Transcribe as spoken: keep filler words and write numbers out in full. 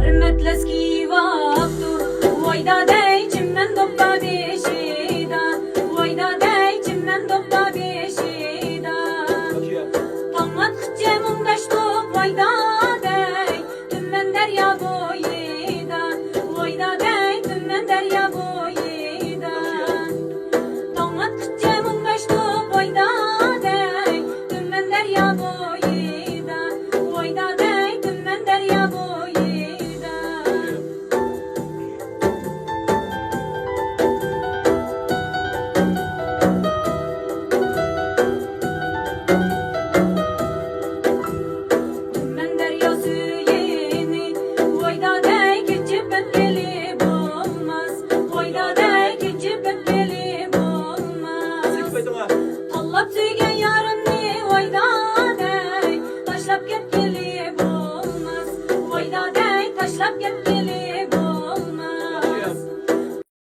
ھۆرمەتلەس كىيىۋاپتۇ، ۋاي دادەي، چىمەن دوپپا بېشىدا، ۋاي دادەي، چىمەن دوپپا بېشىدا. تاڭ ئاتقىچە مۇڭداشتۇق، ۋاي دادەي، تۈمەن دەريا بويىدا، ۋاي دادەي، تۈمەن دەريا بويىدا. تاڭ ئاتقىچە مۇڭداشتۇق، ۋاي دادەي، تۈمەن دەريا بويىدا، ۋاي دادەي، تۈمەن دەريا بويىدا. تۈمەن دەريا سۈيىنى، ۋاي دادەي، كېچىپ ئۆتكىلى بولماس، ۋاي دادەي، كېچىپ ئۆتكىلى بولماس. تاللاپ سۆيگەن يارىمنى، ۋاي دادەي، تاشلاپ كەتكىلى بولماس، ۋاي دادەي، تاشلاپ كەتكىلى